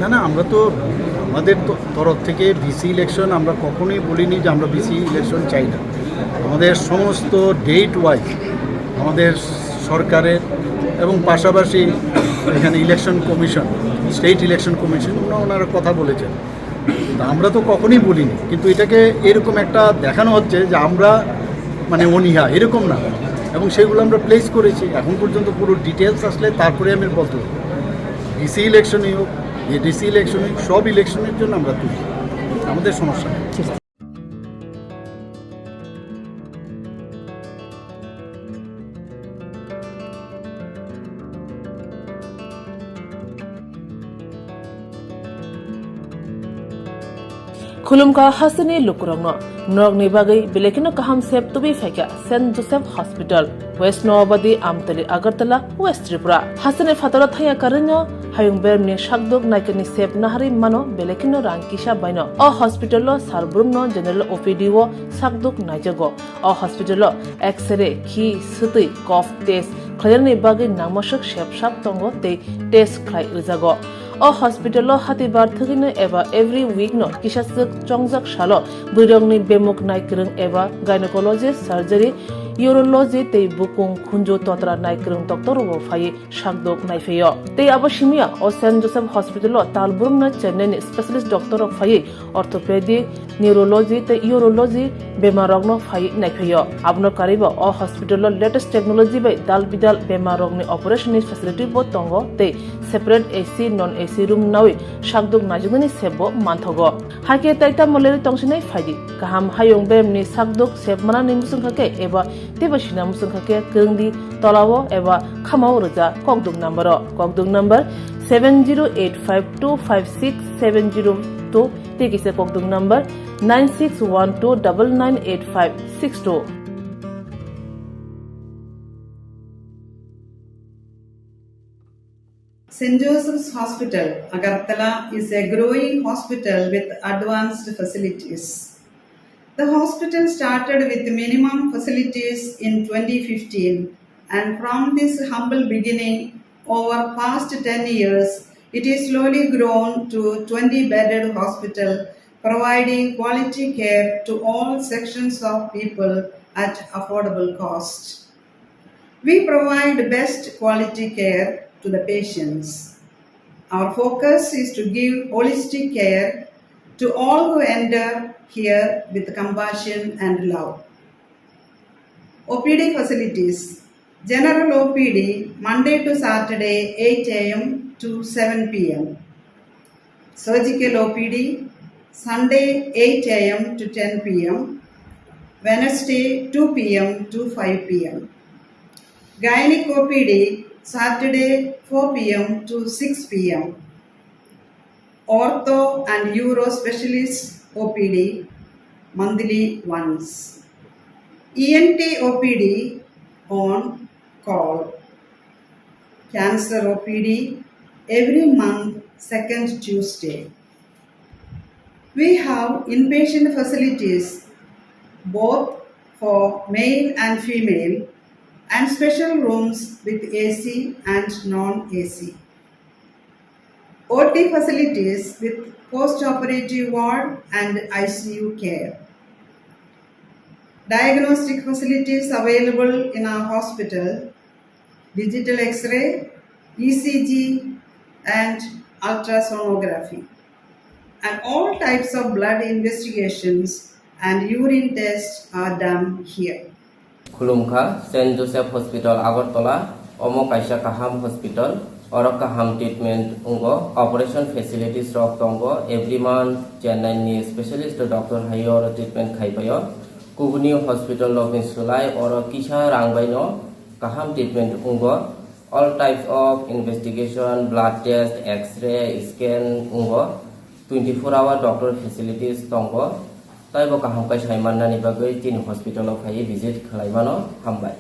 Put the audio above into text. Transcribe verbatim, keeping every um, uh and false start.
না, না, আমরা তো, আমাদের তো তরফ থেকে ভিসি ইলেকশন আমরা কখনোই বলিনি যে আমরা ভিসি ইলেকশন চাই না। আমাদের সমস্ত ডেট ওয়াইজ আমাদের সরকারের এবং পাশাপাশি এখানে election commission, state election commission, ওনা-, ওনারা কথা বলেছেন। তা আমরা তো কখনোই বলিনি, কিন্তু এটাকে এরকম একটা দেখানো হচ্ছে যে আমরা মানে অনীহা, এরকম না। এবং সেগুলো আমরা প্লেস করেছি। এখন পর্যন্ত পুরো ডিটেলস আসলে তারপরে আমি বলতে পারবো। ভিসি ইলেকশনই হোক, এডিসি ইলেকশনই হোক, সব ইলেকশনের জন্য আমরা তুলি, আমাদের সমস্যা নেই। Khulumkha hasteni lukurokno, norokni bagwi belai kheno kaham sep tubui phaikha Saint Joseph Hospital, West Noabadi, Amtali, Agartala, West Tripura. Hasteni phataro thaya karwino hayung bermni sakduk naikani sep naharwi mano belai kheno rang kisa baino. O hospital-o sar brumno general O P D-o sakduk naijago. O hospital-o X-ray, khi, swtwi, cough test khlainani bagwi nangmaswk sep sap tongo tei test khlai rwjago. O hospital-o hatibar thwgwino eba every week-no kisaswk chongjak salo bwrwirokni bemuk naikwrwng eba gynecology, surgery, urology tei bukung khunju totra naikwrwng doctor-rokbo phaiwi sakduk naiphaio. Tei abo simiya o Saint Joseph Hospital-o tal brumno Chennai-ni specialist doctor-rok phaiwi orthopedic, neurology tei urology bemarrokno phaiwi naiphaio. Abono karwibo o hospital-o latest technology bai dal bidal bemarrokni operation-ni facility-bo tongo tei separate A C, non A C room nawi sakduk naijaknani sepbo manthogo. Hakhe tai tamo lerwi tongsinai phaidi. Kaham hayung beremni sakduk sep manani muchungkha khe eba teibo sina muchungkha khe kwrwngdi tolao eba khamao rwja kokduk number-o. Kokduk number seven zero eight five two five six seven zero two tei kisa kokduk number nine six one two double nine eight five six two. Saint Joseph's Hospital, Agartala is a growing hospital with advanced facilities. The hospital started with minimum facilities in twenty fifteen, and from this humble beginning, over past ten years, it is slowly grown to twenty bedded hospital, providing quality care to all sections of people at affordable cost. We provide best quality care to the patients. Our focus is to give holistic care to all who enter here with compassion and love. O P D facilities. General O P D Monday to Saturday eight A M to seven P M. Surgical O P D Sunday eight A M to ten P M, Wednesday two P M to five P M. Gynec O P D Saturday four P M to six P M. Ortho and Uro Specialist O P D monthly once. E N T O P D on call. Cancer O P D every month, second Tuesday. We have inpatient facilities both for male and female and special rooms with A C and non-A C. O T facilities with post-operative ward and I C U care. Diagnostic facilities available in our hospital, digital X-ray, E C G and ultrasonography. And all types of blood investigations and urine tests are done here. Khulumkha, Saint Joseph Hospital Agartala, omo kaisa kaham hospital, oro kaham treatment wngo, operation facilities rok tongo, every month Chennai ni specialist doctor hai oro treatment khaipaio. Kubuni hospital rokni swlai oro kisa rang baino kaham treatment wngo. All types of investigation, blood test, X-ray, scan wngo. Twenty four hour doctor facilities tongo. Taibo kaham kai sai mannani bagwi chini hospital o phaiwi visit khlai mano. Hambai.